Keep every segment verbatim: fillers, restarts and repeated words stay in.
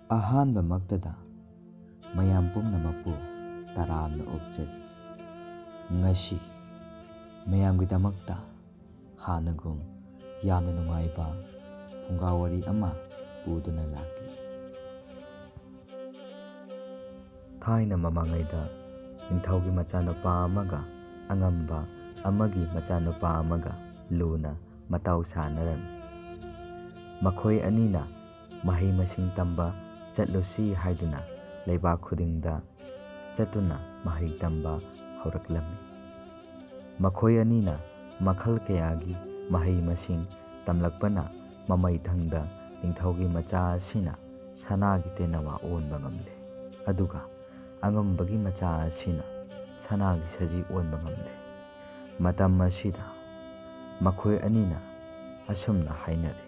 ꯑꯍꯥꯟꯕꯃꯛꯇꯗ ꯃꯌꯥꯝ ꯄꯨꯝꯅꯃꯛꯄꯨ ꯇꯔꯥꯝꯅ ꯑꯣꯛꯆꯔꯤ꯫ ꯉꯁꯤ ꯃꯌꯥꯝꯒꯤꯗꯃꯛꯇ ꯍꯥꯟꯅꯒꯨꯝ ꯌꯥꯝꯅ ꯅꯨꯡꯉꯥꯏꯕ ꯐꯨꯡꯒꯥ ꯋꯥꯔꯤ ꯑꯃ ꯄꯨꯗꯨꯅ ꯂꯥꯛꯂꯤ꯫ ꯊꯥꯏꯅ ꯃꯃꯥꯡꯉꯩꯗ ꯅꯤꯡꯊꯧꯒꯤ ꯃꯆꯥꯅꯨꯄꯥ ꯑꯃꯒ ꯑꯉꯝꯕ ꯑꯃꯒꯤ ꯃꯆꯥꯅꯨꯄꯥ ꯑꯃꯒ ꯂꯨꯅ ꯃꯇꯥꯎ ꯁꯥꯟꯅꯔꯝꯃꯤ꯫ ꯃꯈꯣꯏ ꯑꯅꯤꯅ ꯃꯍꯩ ꯃꯁꯤꯡ ꯇꯝꯕ ꯆꯠꯂꯨꯁꯤ ꯍꯥꯏꯗꯨꯅ ꯂꯩꯕꯥꯛ ꯈꯨꯗꯤꯡꯗ ꯆꯠꯇꯨꯅ ꯃꯍꯩ ꯇꯝꯕ ꯍꯧꯔꯛꯂꯝꯃꯤ꯫ ꯃꯈꯣꯏ ꯑꯅꯤꯅ ꯃꯈꯜ ꯀꯌꯥꯒꯤ ꯃꯍꯩ ꯃꯁꯤꯡ ꯇꯝꯂꯛꯄꯅ ꯃꯃꯩꯊꯪꯗ ꯅꯤꯡꯊꯧꯒꯤ ꯃꯆꯥ ꯑꯁꯤꯅ ꯁꯅꯥꯒꯤ ꯇꯦꯅꯋꯥ ꯑꯣꯟꯕ ꯉꯝꯂꯦ, ꯑꯗꯨꯒ ꯑꯉꯝꯕꯒꯤ ꯃꯆꯥ ꯑꯁꯤꯅ ꯁꯅꯥꯒꯤ ꯁꯖꯤ ꯑꯣꯟꯕ ꯉꯝꯂꯦ꯫ ꯃꯇꯝ ꯑꯁꯤꯗ ꯃꯈꯣꯏ ꯑꯅꯤꯅ ꯑꯁꯨꯝꯅ ꯍꯥꯏꯅꯔꯦ,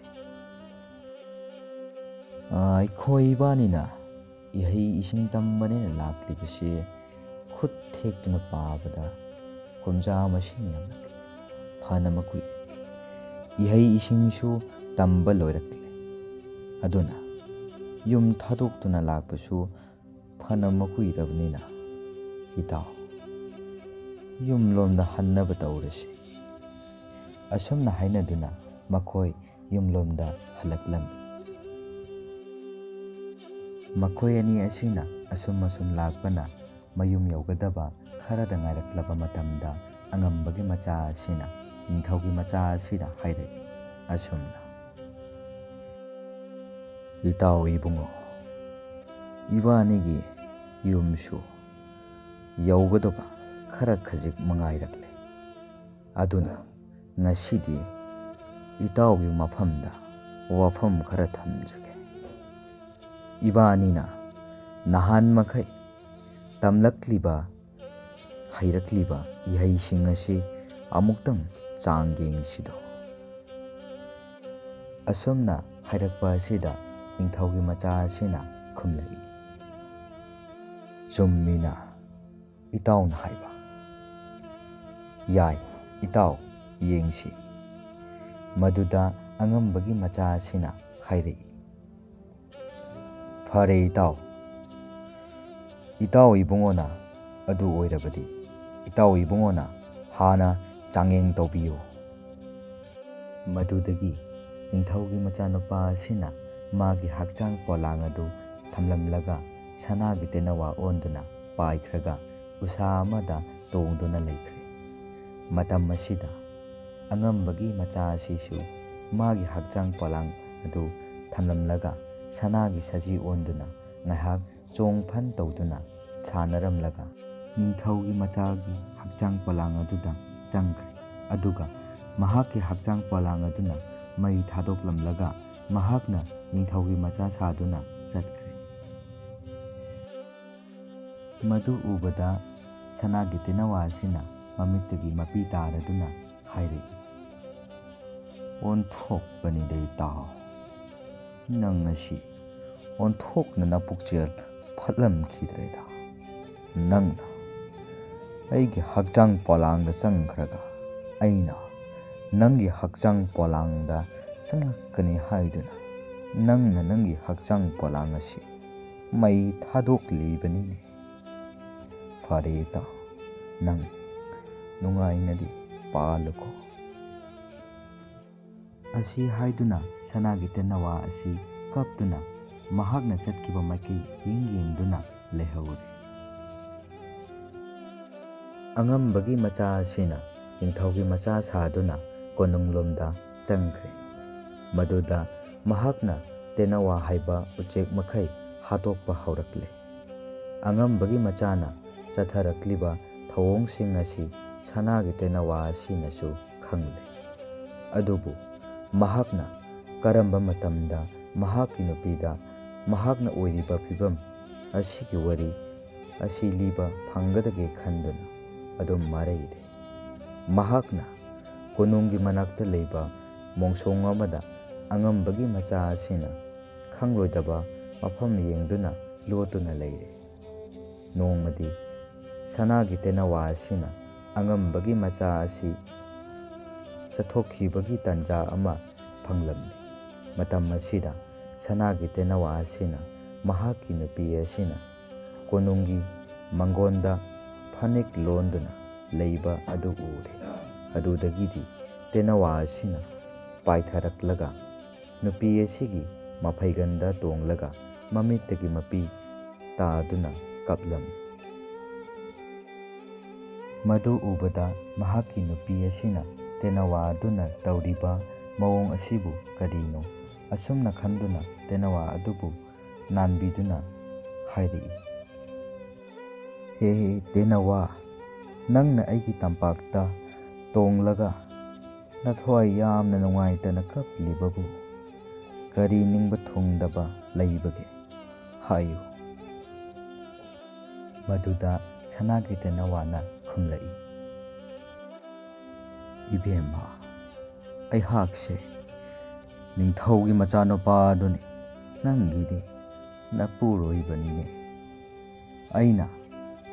"ꯑ, ꯑꯩꯈꯣꯏ ꯏꯕꯥꯅꯤꯅ ꯏꯍꯩ ꯏꯁꯤꯡ ꯇꯝꯕꯅꯦꯅ ꯂꯥꯛꯂꯤꯕꯁꯤ ꯈꯨꯠ ꯊꯦꯛꯇꯨꯅ ꯄꯥꯕꯗ ꯀꯨꯝꯖꯥ ꯃꯁꯤꯡ ꯌꯥꯝꯂꯛꯂꯦ꯫ ꯐꯅ ꯃꯀꯨꯏ ꯏꯍꯩ ꯏꯁꯤꯡꯁꯨ ꯇꯝꯕ ꯂꯣꯏꯔꯛꯂꯦ꯫ ꯑꯗꯨꯅ ꯌꯨꯝ ꯊꯥꯗꯣꯛꯇꯨꯅ ꯂꯥꯛꯄꯁꯨ ꯐꯅ ꯃꯀꯨꯏꯔꯕꯅꯤꯅ, ꯏꯇꯥꯎ, ꯌꯨꯝꯂꯣꯝꯗ ꯍꯟꯅꯕ ꯇꯧꯔꯁꯤ꯫" ꯑꯁꯨꯝꯅ ꯍꯥꯏꯅꯗꯨꯅ ꯃꯈꯣꯏ ꯌꯨꯝꯂꯣꯝꯗ ꯍꯜꯂꯛꯂꯝꯃꯤ꯫ ꯃꯈꯣꯏ ꯑꯅꯤ ꯑꯁꯤꯅ ꯑꯁꯨꯝ ꯑꯁꯨꯝ ꯂꯥꯛꯄꯅ ꯃꯌꯨꯝ ꯌꯧꯒꯗꯕ ꯈꯔꯗ ꯉꯥꯏꯔꯛꯂꯕ ꯃꯇꯝꯗ ꯑꯉꯝꯕꯒꯤ ꯃꯆꯥ ꯑꯁꯤꯅ ꯅꯤꯡꯊꯧꯒꯤ ꯃꯆꯥ ꯑꯁꯤꯗ ꯍꯥꯏꯔꯛꯏ ꯑꯁꯨꯝꯅ, "ꯏꯇꯥꯎ ꯏꯕꯨꯡꯉꯣ, ꯏꯕꯥꯅꯤꯒꯤ ꯌꯨꯝꯁꯨ ꯌꯧꯒꯗꯕ ꯈꯔ ꯈꯖꯤꯛ ꯃꯉꯥꯏꯔꯛꯂꯦ꯫ ꯑꯗꯨꯅ ꯉꯁꯤꯗꯤ ꯏꯇꯥꯎꯒꯤ ꯃꯐꯝꯗ ꯋꯥꯐꯝ ꯈꯔ ꯊꯝꯖꯒꯦ꯫ ꯏꯕꯥꯅꯤꯅ ꯅꯍꯥꯟ ꯃꯈꯩ ꯇꯝꯂꯛꯂꯤꯕ, ꯍꯩꯔꯛꯂꯤꯕ ꯏꯍꯩꯁꯤꯡ ꯑꯁꯤ ꯑꯃꯨꯛꯇꯪ ꯆꯥꯡ ꯌꯦꯡꯁꯤꯗꯣ꯫" ꯑꯁꯨꯝꯅ ꯍꯥꯏꯔꯛꯄ ꯑꯁꯤꯗ ꯅꯤꯡꯊꯧꯒꯤ ꯃꯆꯥ ꯑꯁꯤꯅ ꯈꯨꯝꯂꯛꯏ, "ꯆꯨꯝꯃꯤꯅ ꯏꯇꯥꯎꯅ ꯍꯥꯏꯕ꯫ ꯌꯥꯏ, ꯏꯇꯥꯎ, ꯌꯦꯡꯁꯤ꯫" ꯃꯗꯨꯗ ꯑꯉꯝꯕꯒꯤ ꯃꯆꯥ ꯑꯁꯤꯅ ꯍꯥꯏꯔꯛꯏ, "ꯐꯔꯦ ꯏꯇꯥꯎ, ꯏꯇꯥꯎ ꯏꯕꯨꯡꯉꯣꯅ ꯑꯗꯨ ꯑꯣꯏꯔꯕꯗꯤ ꯏꯇꯥꯎ ꯏꯕꯨꯡꯉꯣꯅ ꯍꯥꯟꯅ ꯆꯥꯡꯌꯦꯡ ꯇꯧꯕꯤꯌꯨ"꯫ ꯃꯗꯨꯗꯒꯤ ꯅꯤꯡꯊꯧꯒꯤ ꯃꯆꯥꯅꯨꯄꯥ ꯑꯁꯤꯅ ꯃꯥꯒꯤ ꯍꯛꯆꯥꯡ ꯄꯣꯂꯥꯡ ꯑꯗꯨ ꯊꯝꯂꯝꯂꯒ ꯁꯅꯥꯒꯤ ꯇꯦꯅꯋꯥ ꯑꯣꯟꯗꯨꯅ ꯄꯥꯏꯈ꯭ꯔꯒ ꯎꯁꯥ ꯑꯃꯗ ꯇꯣꯡꯗꯨꯅ ꯂꯩꯈ꯭ꯔꯦ꯫ ꯃꯇꯝ ꯑꯁꯤꯗ ꯑꯉꯝꯕꯒꯤ ꯃꯆꯥ ꯑꯁꯤꯁꯨ ꯃꯥꯒꯤ ꯍꯛꯆꯥꯡ ꯄꯣꯂꯥꯡ ꯑꯗꯨ ꯊꯝꯂꯝꯂꯒ ꯁꯅꯥꯒꯤ ꯁꯖꯤ ꯑꯣꯟꯗꯨꯅ ꯉꯥꯏꯍꯥꯛ ꯆꯣꯡ ꯐꯟ ꯇꯧꯗꯨꯅ ꯁꯥꯟꯅꯔꯝꯂꯒ ꯅꯤꯡꯊꯧꯒꯤ ꯃꯆꯥꯒꯤ ꯍꯛꯆꯥꯡ ꯄꯣꯂꯥꯡ ꯑꯗꯨꯗ ꯆꯪꯈ꯭ꯔꯦ꯫ ꯑꯗꯨꯒ ꯃꯍꯥꯛꯀꯤ ꯍꯛꯆꯥꯡ ꯄꯣꯂꯥꯡ ꯑꯗꯨꯅ ꯃꯩ ꯊꯥꯗꯣꯛꯂꯝꯂꯒ ꯃꯍꯥꯛꯅ ꯅꯤꯡꯊꯧꯒꯤ ꯃꯆꯥ ꯁꯥꯗꯨꯅ ꯆꯠꯈ꯭ꯔꯦ꯫ ꯃꯗꯨ ꯎꯕꯗ ꯁꯅꯥꯒꯤ ꯇꯦꯅꯋꯥ ꯑꯁꯤꯅ ꯃꯃꯤꯠꯇꯒꯤ ꯃꯄꯤ ꯇꯥꯔꯗꯨꯅ ꯍꯥꯏꯔꯛꯏ, "ꯑꯣꯟꯊꯣꯛꯄꯅꯤꯗ ꯏꯇꯥꯎ, ꯅꯪ ꯑꯁꯤ ꯑꯣꯟꯊꯣꯛꯅ ꯅꯄꯨꯛꯆꯦꯜ ꯐꯠꯂꯝꯈꯤꯗ꯭ꯔꯦꯗ꯫ ꯅꯪꯅ ꯑꯩꯒꯤ ꯍꯛꯆꯥꯡ ꯄꯣꯂꯥꯡꯗ ꯆꯪꯈ꯭ꯔꯒ ꯑꯩꯅ ꯅꯪꯒꯤ ꯍꯛꯆꯥꯡ ꯄꯣꯂꯥꯡꯗ ꯆꯪꯂꯛꯀꯅꯤ ꯍꯥꯏꯗꯨꯅ ꯅꯪꯅ ꯅꯪꯒꯤ ꯍꯛꯆꯥꯡ ꯄꯣꯂꯥꯡ ꯑꯁꯤ ꯃꯩ ꯊꯥꯗꯣꯛꯂꯤꯕꯅꯤꯅꯦ꯫ ꯐꯔꯦ ꯏꯇꯥꯎ, ꯅꯪ ꯅꯨꯡꯉꯥꯏꯅꯗꯤ ꯄꯥꯜꯂꯨꯀꯣ"꯫ ꯑꯁꯤ ꯍꯥꯏꯗꯨꯅ ꯁꯅꯥꯒꯤ ꯇꯦꯅꯋꯥ ꯑꯁꯤ ꯀꯞꯇꯨꯅ ꯃꯍꯥꯛꯅ ꯆꯠꯈꯤꯕ ꯃꯥꯏꯀꯩ ꯌꯦꯡ ꯌꯦꯡꯗꯨꯅ ꯂꯩꯍꯧꯔꯦ꯫ ꯑꯉꯝꯕꯒꯤ ꯃꯆꯥ ꯑꯁꯤꯅ ꯅꯤꯡꯊꯧꯒꯤ ꯃꯆꯥ ꯁꯥꯗꯨꯅ ꯀꯣꯅꯨꯡꯂꯣꯝꯗ ꯆꯪꯈ꯭ꯔꯦ꯫ ꯃꯗꯨꯗ ꯃꯍꯥꯛꯅ ꯇꯦꯅꯋꯥ ꯍꯥꯏꯕ ꯎꯆꯦꯛ ꯃꯈꯩ ꯍꯥꯠꯇꯣꯛꯄ ꯍꯧꯔꯛꯂꯦ꯫ ꯑꯉꯝꯕꯒꯤ ꯃꯆꯥꯅ ꯆꯠꯊꯔꯛꯂꯤꯕ ꯊꯧꯑꯣꯡꯁꯤꯡ ꯑꯁꯤ ꯁꯅꯥꯒꯤ ꯇꯦꯅꯋꯥ ꯑꯁꯤꯅꯁꯨ ꯈꯪꯂꯦ꯫ ꯑꯗꯨꯕꯨ ꯃꯍꯥꯛꯅ ꯀꯔꯝꯕ ꯃꯇꯝꯗ ꯃꯍꯥꯛꯀꯤ ꯅꯨꯄꯤꯗ ꯃꯍꯥꯛꯅ ꯑꯣꯏꯔꯤꯕ ꯐꯤꯕꯝ ꯑꯁꯤꯒꯤ ꯋꯥꯔꯤ ꯑꯁꯤ ꯂꯤꯕ ꯐꯪꯒꯗꯒꯦ ꯈꯟꯗꯨꯅ ꯑꯗꯨꯝ ꯃꯔꯩꯔꯦ꯫ ꯃꯍꯥꯛꯅ ꯀꯣꯅꯨꯡꯒꯤ ꯃꯅꯥꯛꯇ ꯂꯩꯕ ꯃꯣꯡꯁꯣꯡ ꯑꯃꯗ ꯑꯉꯝꯕꯒꯤ ꯃꯆꯥ ꯑꯁꯤꯅ ꯈꯪꯂꯣꯏꯗꯕ ꯃꯐꯝ ꯌꯦꯡꯗꯨꯅ ꯂꯣꯠꯇꯨꯅ ꯂꯩꯔꯦ꯫ ꯅꯣꯡꯃꯗꯤ ꯁꯅꯥꯒꯤ ꯇꯦꯅꯋꯥ ꯑꯁꯤꯅ ꯑꯉꯝꯕꯒꯤ ꯃꯆꯥ ꯑꯁꯤ ꯆꯠꯊꯣꯛꯈꯤꯕꯒꯤ ꯇꯥꯟꯖꯥ ꯑꯃ ꯐꯪꯂꯝꯃꯤ꯫ ꯃꯇꯝ ꯑꯁꯤꯗ ꯁꯅꯥꯒꯤ ꯇꯦꯅꯋꯥ ꯑꯁꯤꯅ ꯃꯍꯥꯛꯀꯤ ꯅꯨꯄꯤ ꯑꯁꯤꯅ ꯀꯣꯅꯨꯡꯒꯤ ꯃꯪꯒꯣꯟꯗ ꯐꯅꯦꯛ ꯂꯣꯟꯗꯨꯅ ꯂꯩꯕ ꯑꯗꯨ ꯎꯔꯦ꯫ ꯑꯗꯨꯗꯒꯤꯗꯤ ꯇꯦꯅꯋꯥ ꯑꯁꯤꯅ ꯄꯥꯏꯊꯔꯛꯂꯒ ꯅꯨꯄꯤ ꯑꯁꯤꯒꯤ ꯃꯐꯩꯒꯟꯗ ꯇꯣꯡꯂꯒ ꯃꯃꯤꯠꯇꯒꯤ ꯃꯄꯤ ꯇꯥꯗꯨꯅ ꯀꯞꯂꯝꯃꯤ꯫ ꯃꯗꯨ ꯎꯕꯗ ꯃꯍꯥꯛꯀꯤ ꯅꯨꯄꯤ ꯑꯁꯤꯅ ꯇꯦꯅꯋꯥ ꯑꯗꯨꯅ ꯇꯧꯔꯤꯕ ꯃꯑꯣꯡ ꯑꯁꯤꯕꯨ ꯀꯔꯤꯅꯣ ꯑꯁꯨꯝꯅ ꯈꯟꯗꯨꯅ ꯇꯦꯅꯋꯥ ꯑꯗꯨꯕꯨ ꯅꯥꯟꯕꯤꯗꯨꯅ ꯍꯥꯏꯔꯛꯏ, "ꯍꯦ ꯇꯦꯅꯋꯥ, ꯅꯪꯅ ꯑꯩꯒꯤ ꯇꯝꯄꯥꯛꯇ ꯇꯣꯡꯂꯒ ꯅꯊ꯭ꯋꯥꯏ ꯌꯥꯝꯅ ꯅꯨꯡꯉꯥꯏꯇꯅ ꯀꯞꯂꯤꯕꯕꯨ ꯀꯔꯤ ꯅꯤꯡꯕ ꯊꯨꯡꯗꯕ ꯂꯩꯕꯒꯦ? ꯍꯥꯏꯌꯨ꯫" ꯃꯗꯨꯗ ꯁꯅꯥꯒꯤ ꯇꯦꯅꯋꯥꯅ ꯈꯨꯝꯂꯛꯏ, "ꯏꯕꯦꯝꯃ, ꯑꯩꯍꯥꯛꯁꯦ ꯅꯤꯡꯊꯧꯒꯤ ꯃꯆꯥꯅꯨꯄꯥ ꯑꯗꯨꯅꯤ, ꯅꯪꯒꯤꯗꯤ ꯅꯄꯨꯔꯣꯏꯕꯅꯤꯅꯦ꯫ ꯑꯩꯅ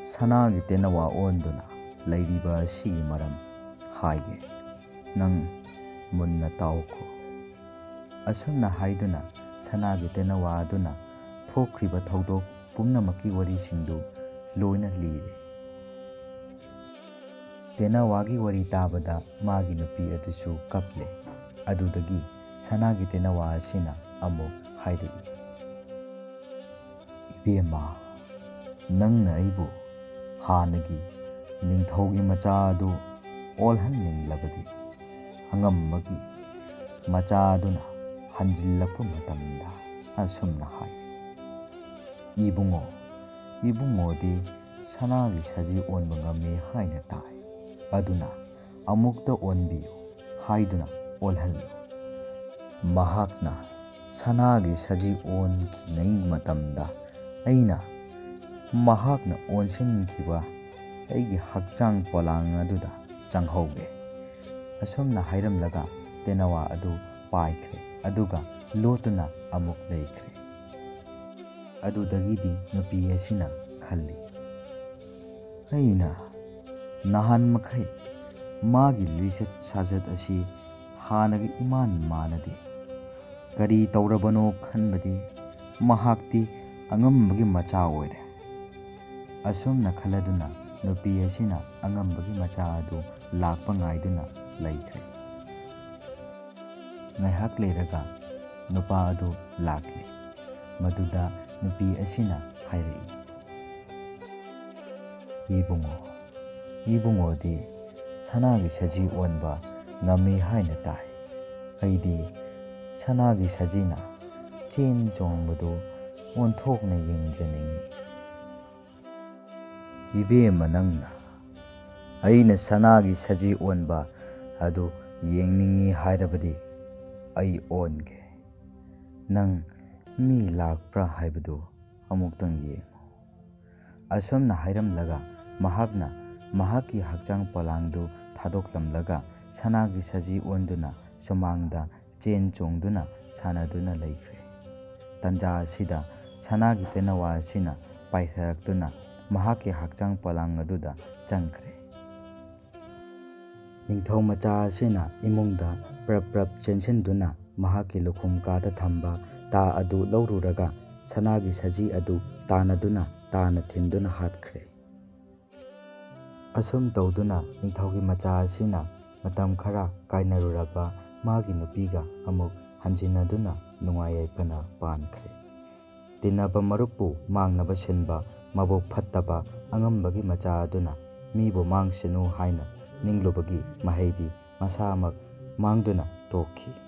ꯁꯅꯥꯒꯤ ꯇꯦꯅꯋꯥ ꯑꯣꯟꯗꯨꯅ ꯂꯩꯔꯤꯕ ꯑꯁꯤꯒꯤ ꯃꯔꯝ ꯍꯥꯏꯒꯦ, ꯅꯪ ꯃꯨꯟꯅ ꯇꯥꯎꯀꯣ꯫" ꯑꯁꯨꯝꯅ ꯍꯥꯏꯗꯨꯅ ꯁꯅꯥꯒꯤ ꯇꯦꯅꯋꯥ ꯑꯗꯨꯅ ꯊꯣꯛꯈ꯭ꯔꯤꯕ ꯊꯧꯗꯣꯛ ꯄꯨꯝꯅꯃꯛꯀꯤ ꯋꯥꯔꯤꯁꯤꯡꯗꯨ ꯂꯣꯏꯅ ꯂꯤꯔꯦ꯫ ꯇꯦꯅꯋꯥꯒꯤ ꯋꯥꯔꯤ ꯇꯥꯕꯗ ꯃꯥꯒꯤ ꯅꯨꯄꯤ ꯑꯗꯨꯁꯨ ꯀꯞꯂꯦ꯫ ꯑꯗꯨꯗꯒꯤ ꯁꯅꯥꯒꯤ ꯇꯦꯅꯋꯥ ꯑꯁꯤꯅ ꯑꯃꯨꯛ ꯍꯥꯏꯔꯛꯏ, "ꯏꯕꯦꯝꯃ, ꯅꯪꯅ ꯑꯩꯕꯨ ꯍꯥꯟꯅꯒꯤ ꯅꯤꯡꯊꯧꯒꯤ ꯃꯆꯥ ꯑꯗꯨ ꯑꯣꯜꯍꯟꯅꯤꯡꯂꯕꯗꯤ, ꯑꯉꯝꯕꯒꯤ ꯃꯆꯥ ꯑꯗꯨꯅ ꯍꯟꯖꯤꯜꯂꯛꯄ ꯃꯇꯝꯗ ꯑꯁꯨꯝꯅ ꯍꯥꯏ, 'ꯏꯕꯨꯡꯉꯣ, ꯏꯕꯨꯡꯉꯣꯗꯤ ꯁꯅꯥꯒꯤ ꯁꯖꯤ ꯑꯣꯟꯕ ꯉꯝꯃꯤ ꯍꯥꯏꯅ ꯇꯥꯏ, ꯑꯗꯨꯅ ꯑꯃꯨꯛꯇ ꯑꯣꯟꯕꯤꯌꯨ' ꯍꯥꯏꯗꯨꯅ ꯑꯣꯜꯍꯜꯂꯨ꯫ ꯃꯍꯥꯛꯅ ꯁꯅꯥꯒꯤ ꯁꯖꯤ ꯑꯣꯟꯈꯤꯉꯩ ꯃꯇꯝꯗ ꯑꯩꯅ ꯃꯍꯥꯛꯅ ꯑꯣꯟꯁꯤꯟꯈꯤꯕ ꯑꯩꯒꯤ ꯍꯛꯆꯥꯡ ꯄꯣꯂꯥꯡ ꯑꯗꯨꯗ ꯆꯪꯍꯧꯒꯦ꯫" ꯑꯁꯨꯝꯅ ꯍꯥꯏꯔꯝꯂꯒ ꯇꯦꯅꯋꯥ ꯑꯗꯨ ꯄꯥꯏꯈ꯭ꯔꯦ, ꯑꯗꯨꯒ ꯂꯣꯠꯇꯨꯅ ꯑꯃꯨꯛ ꯂꯩꯈ꯭ꯔꯦ꯫ ꯑꯗꯨꯗꯒꯤꯗꯤ ꯅꯨꯄꯤ ꯑꯁꯤꯅ ꯈꯜꯂꯤ, "ꯑꯩꯅ ꯅꯍꯥꯟ ꯃꯈꯩ ꯃꯥꯒꯤ ꯂꯤꯆꯠ ꯁꯥꯖꯠ ꯑꯁꯤ ꯍꯥꯟꯅꯒ ꯏꯃꯥꯟ ꯃꯥꯟꯅꯗꯦ꯫ ꯀꯔꯤ ꯇꯧꯔꯕꯅꯣ ꯈꯟꯕꯗꯤ ꯃꯍꯥꯛꯇꯤ ꯑꯉꯝꯕꯒꯤ ꯃꯆꯥ ꯑꯣꯏꯔꯦ꯫ ꯑꯁꯨꯝꯅ ꯈꯜꯂꯗꯨꯅ ꯅꯨꯄꯤ ꯑꯁꯤꯅ ꯑꯉꯝꯕꯒꯤ ꯃꯆꯥ ꯑꯗꯨ ꯂꯥꯛꯄ ꯉꯥꯏꯗꯨꯅ ꯂꯩꯈ꯭ꯔꯦ꯫ ꯉꯥꯏꯍꯥꯛ ꯂꯩꯔꯒ ꯅꯨꯄꯥ ꯑꯗꯨ ꯂꯥꯛꯂꯦ꯫ ꯃꯗꯨꯗ ꯅꯨꯄꯤ ꯑꯁꯤꯅ ꯍꯥꯏꯔꯛꯏ, "ꯏꯕꯨꯡꯉꯣ, ꯏꯕꯨꯡꯉꯣꯗꯤ ꯁꯅꯥꯒꯤ ꯁꯖꯤ ꯑꯣꯟꯕ ꯉꯝꯃꯤ ꯍꯥꯏꯅ ꯇꯥꯏ꯫ ꯑꯩꯗꯤ ꯁꯅꯥꯒꯤ ꯁꯖꯤꯅ ꯆꯦꯟ ꯆꯣꯡꯕꯗꯨ ꯑꯣꯟꯊꯣꯛꯅ ꯌꯦꯡꯖꯅꯤꯡꯏ꯫" "ꯏꯕꯦꯝꯃ, ꯅꯪꯅ ꯑꯩꯅ ꯁꯅꯥꯒꯤ ꯁꯖꯤ ꯑꯣꯟꯕ ꯑꯗꯨ ꯌꯦꯡꯅꯤꯡꯏ ꯍꯥꯏꯔꯕꯗꯤ ꯑꯩ ꯑꯣꯟꯒꯦ꯫ ꯅꯪ ꯃꯤ ꯂꯥꯛꯄ꯭ꯔꯥ ꯍꯥꯏꯕꯗꯨ ꯑꯃꯨꯛꯇꯪ ꯌꯦꯡꯉꯨ꯫" ꯑꯁꯨꯝꯅ ꯍꯥꯏꯔꯝꯂꯒ ꯃꯍꯥꯛꯅ ꯃꯍꯥꯛꯀꯤ ꯍꯛꯆꯥꯡ ꯄꯣꯂꯥꯡꯗꯨ ꯊꯥꯗꯣꯛꯂꯝꯂꯒ ꯁꯅꯥꯒꯤ ꯁꯖꯤ ꯑꯣꯟꯗꯨꯅ ꯁꯨꯃꯥꯡꯗ ꯆꯦꯟ ꯆꯣꯡꯗꯨꯅ ꯁꯥꯟꯅꯗꯨꯅ ꯂꯩꯈ꯭ꯔꯦ꯫ ꯇꯟꯖꯥ ꯑꯁꯤꯗ ꯁꯅꯥꯒꯤ ꯇꯦꯅꯋꯥ ꯑꯁꯤꯅ ꯄꯥꯏꯊꯔꯛꯇꯨꯅ ꯃꯍꯥꯛꯀꯤ ꯍꯛꯆꯥꯡ ꯄꯣꯂꯥꯡ ꯑꯗꯨꯗ ꯆꯪꯈ꯭ꯔꯦ꯫ ꯅꯤꯡꯊꯧ ꯃꯆꯥ ꯑꯁꯤꯅ ꯏꯃꯨꯡꯗ ꯄ꯭ꯔꯞ ꯄ꯭ꯔꯞ ꯆꯦꯟꯁꯤꯟꯗꯨꯅ ꯃꯍꯥꯛꯀꯤ ꯂꯨꯈꯨꯝ ꯀꯥꯗ ꯊꯝꯕ ꯇꯥ ꯑꯗꯨ ꯂꯧꯔꯨꯔꯒ ꯁꯅꯥꯒꯤ ꯁꯖꯤ ꯑꯗꯨ ꯇꯥꯟꯅꯗꯨꯅ ꯇꯥꯅ ꯊꯤꯟꯗꯨꯅ ꯍꯥꯠꯈ꯭ꯔꯦ꯫ ꯑꯁꯨꯝ ꯇꯧꯗꯨꯅ ꯅꯤꯡꯊꯧꯒꯤ ꯃꯆꯥ ꯑꯁꯤꯅ ꯃꯇꯝ ꯈꯔ ꯀꯥꯏꯅꯔꯨꯔꯕ ꯃꯥꯒꯤ ꯅꯨꯄꯤꯒ ꯑꯃꯨꯛ ꯍꯟꯖꯤꯟꯅꯗꯨꯅ ꯅꯨꯡꯉꯥꯏ ꯌꯥꯏꯐꯅ ꯄꯥꯟꯈ꯭ꯔꯦ꯫ ꯇꯤꯟꯅꯕ ꯃꯔꯨꯞꯄꯨ ꯃꯥꯡꯅꯕ ꯁꯤꯟꯕ ꯃꯕꯨꯛ ꯐꯠꯇꯕ ꯑꯉꯝꯕꯒꯤ ꯃꯆꯥ ꯑꯗꯨꯅ ꯃꯤꯕꯨ ꯃꯥꯡꯁꯅꯨ ꯍꯥꯏꯅ ꯅꯤꯡꯂꯨꯕꯒꯤ ꯃꯍꯩꯗꯤ ꯃꯁꯥꯃꯛ ꯃꯥꯡꯗꯨꯅ ꯇꯣꯛꯈꯤ꯫